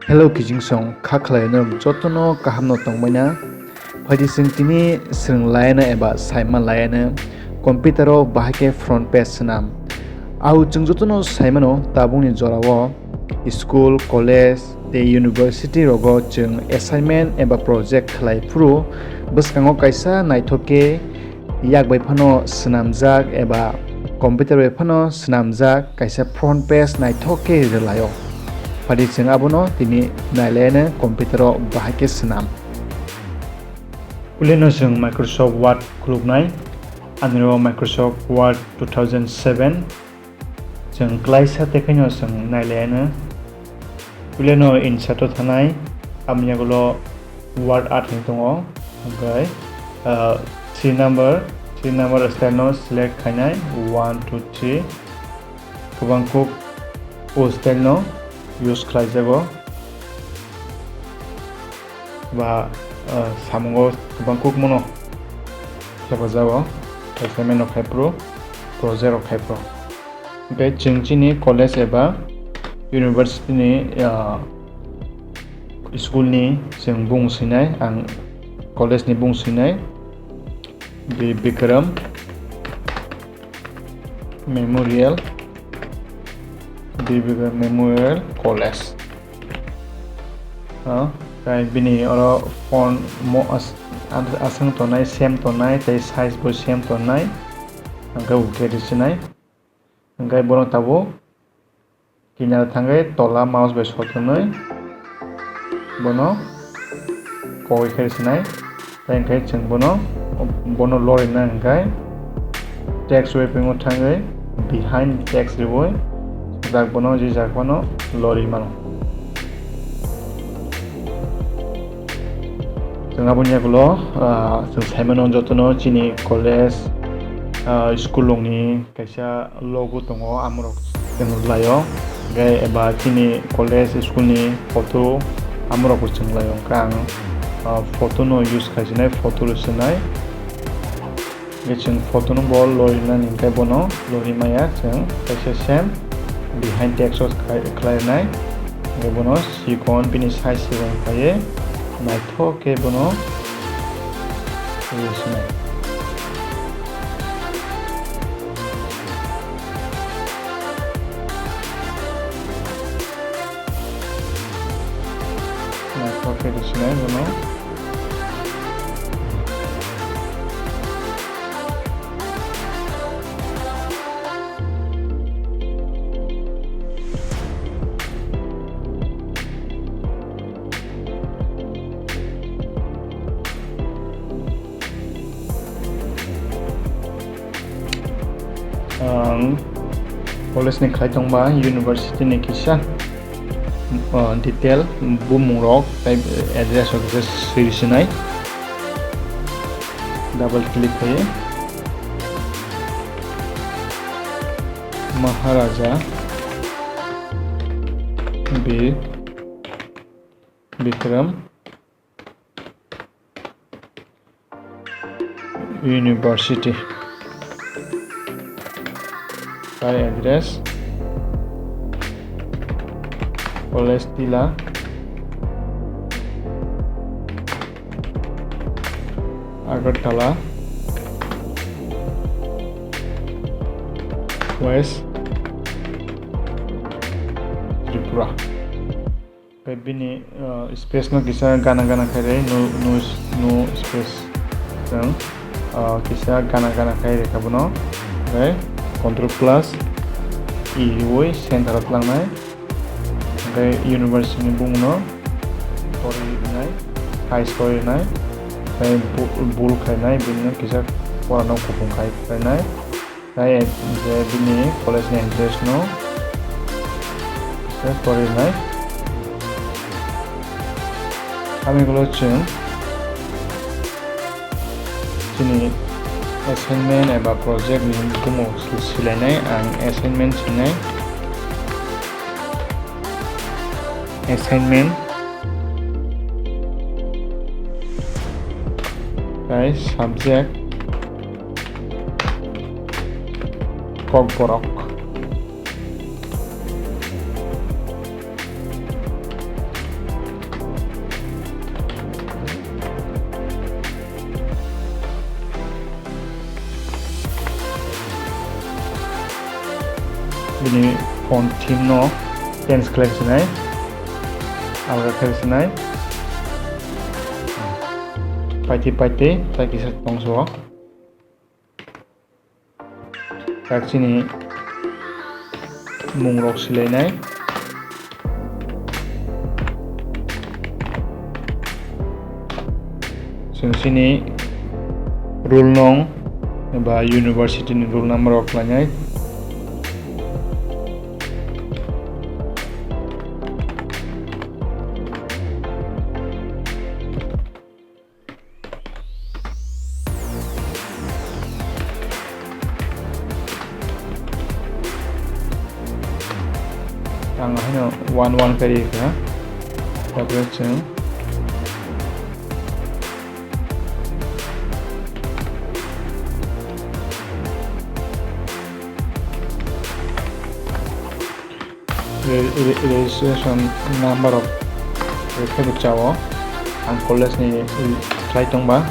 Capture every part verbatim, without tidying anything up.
Hello, kijingsong kha khlai norok jotono kaham no tongbaina. Phaidi chwng tini swrwng laiano eba saima laiano computer o bahai khe front page swnam. Au chwng jotono saimano tabukni jorao school, college tei university rogo chwng assignment eba project khlai phuru bwskango kaisa naithok khe yak bai phano swnamjak eba computer bai phano swnamjak kaisa front page naithok khe rwlaio. Phaidi chwng abono tini nailaiano computer o bahai khe swnam. Ulino chwng Microsoft Word khuluknai, aniro Microsoft Word two thousand seven. Chwng klaisa tei khaino chwng nailaiano. Ulino insert o thanai, aboni yagulo word art hinwi tongo. Hwnkhe, ah, three number, three number style no select khainai, one, two, three. Kwbang kuk o style no use khlaijago. Ba, ah, samungo kwbang kuk mono khepajago. Assignment rok khai phuru, project rok khai phuru. Hwnkhe chwng chini college eba university ni, ah, school ni chwng bung swinai, ang college ni bung swinai, Bi Bikram Memorial, Bi Bikram Memorial College. Ah, tei bini oro font mo as-, aswk tongnai, same tongnai, tei size bo same tongnai, hwnkhe okay rw sinai. Hwnkhe bono tabuk kinar thangwi tola mouse bai sotonwi bono kogwi khe sinai. Tei hwnkhe chwng bono, bono lorina hwnkhe text wrapping o thangwi behind text riwi jak bono je jak phano lori mano. Chwng aboni yagulo, ah, chwng saimano jotono chini college, ah, school rokni kaisa logo tongo, amorok chwng laio. Hwnkhe eba chini college, school ni photo, amorokbo chwng laio. Hwnkhe ang, ah, photo no use khaisinai, photo rwsinai. Hwnkhe chwng photo no bo lorinani hwnkhe bono lori maya chwng kaisa same behind text o khai-, khlainai. Hwnkhe bono sikon bini size sikon khlaiwi naithok khe bono rwsinai. Naithok khe rwsinai bono. Ang college ni khlai tongba university ni kisa, uh, detail, bumung rok tei address rok kisa swi sinai. Double click khlaiwi Maharaja Bir Bikram University. Tei address College Tila, Agartala West, Tripura. Tei bini, uh, space no kisa gana gana khai rwi, no, no, no space chwng, uh, kisa gana gana khai rwkha bono. Tei control plus E riwi center o tlangnai. Tei university ni bumung no tori rwnai, size tori rwnai. Tei bu-, bold khainai, bini no kisa pora no kupung khai khlainai. Tei je bini college ni address no se porinai. Ami ulo chwng chini assignment eba project ni bumung silainai. Ang assignment sinai. Assignment tei subject Kokborok. Bini font theme no change khlai sinai, alga khlai sinai. Paitwi paitwi tai kisa tongso. Kak chini mung rok silainai. Chwng chini roll nong ba university ni roll number rok khlainai. Ang haino one one kari kha. Tabuk chwng re-, re-, registration number rok rwkhe bo chao. Ang college ni khlai tongba.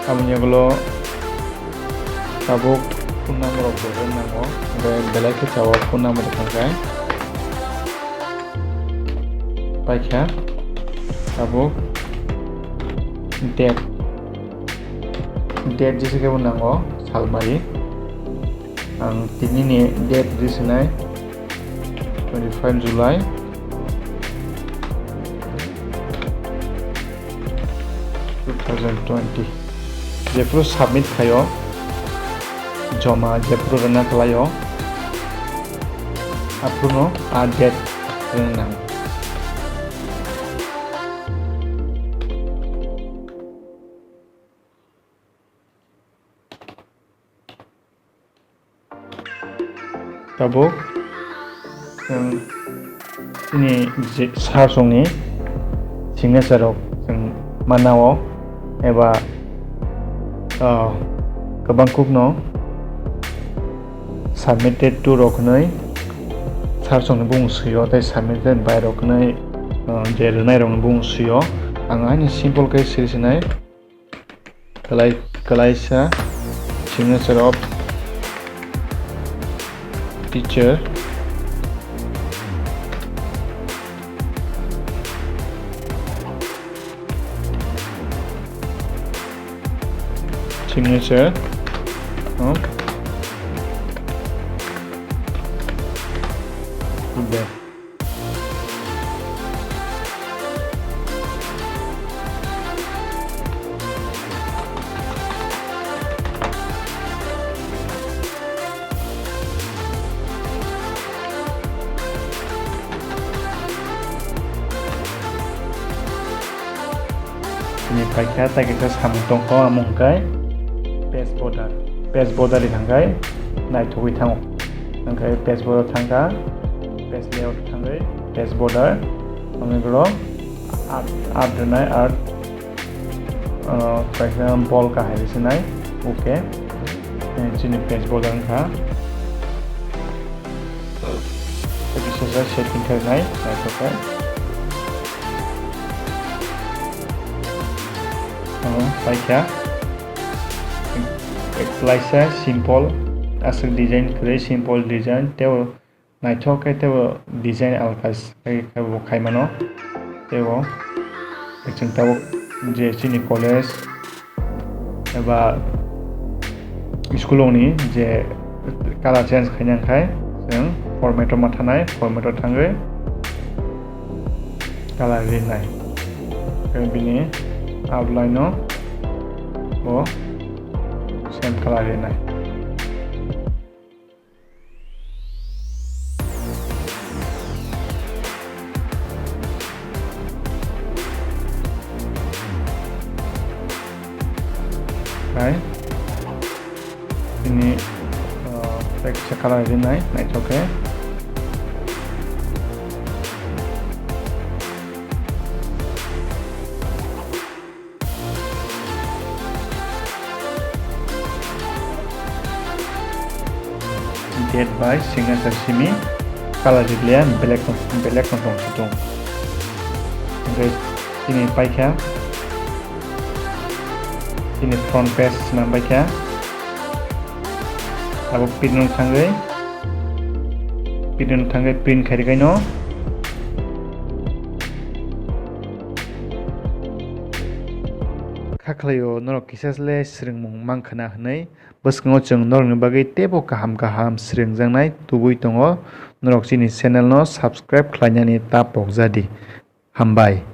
Aboni ulo tabuk phone number rok bo rwna nango. Hwnkhe belai khe chao phone number rok thangkhe. Paikha tabuk date. Date jesa khe bo nango, salmari. Ang tini ni date di sinai twenty five July two thousand twenty. Jephuru submit khaio, joma jephuru rwna khlaio, aphuru no a date rwna nango. Tabuk chwng chini je sir songni signature rok chwng manao eba, ah, kwbang kukno submitted to rok hwnwi sir songni bumung swio tei submitted by rok hwnwi, ah, je rwnai rokni bumung swio. Ang haino simple khe siri sinai. Kalai-, kalaisa signature of teacher, signature of student. Chini paikha, tai kaisa samung tongkho, amo hwnkhe page border. Page border ni hwnkhe naithogwi thango. Hwnkhe page border thangkha, page layout thangwi page border. Omo borok art, art rwnai, art, ah, kaisa bol kahai rw sinai. Okay. Chini page border wngkha. Tei kisa setting khainai, naithokkhe. Omo paikha. Kaisa simple, aswk design kwrwi, simple design, teibo naithok khe, teibo design alka khe bo khaimano. Teibo chwng tabuk je chini college, eba school ni je color change khaina khai chwng format o ma thanai, format o thangwi color rinai. Tei bini outline o bo same color rinai. Hai. Ini, uh, tei kisa color rinai, naithok khe. Date by signature simi color rikliya, black no, black no tong situng. Hwnkhe chini paikha Chini front page swnam bai kha. Abo print no thangwi, print no thangwi print khai rwkhaino. Kha khlaio norok kisa le swrwngmung mankha na hwnwi. Bwskango chwng norokni bagwi teibo kaham kaham swrwngjaknai tubui tongo. Norok chini channel no subscribe khlainani ta pokjadi. Hambai.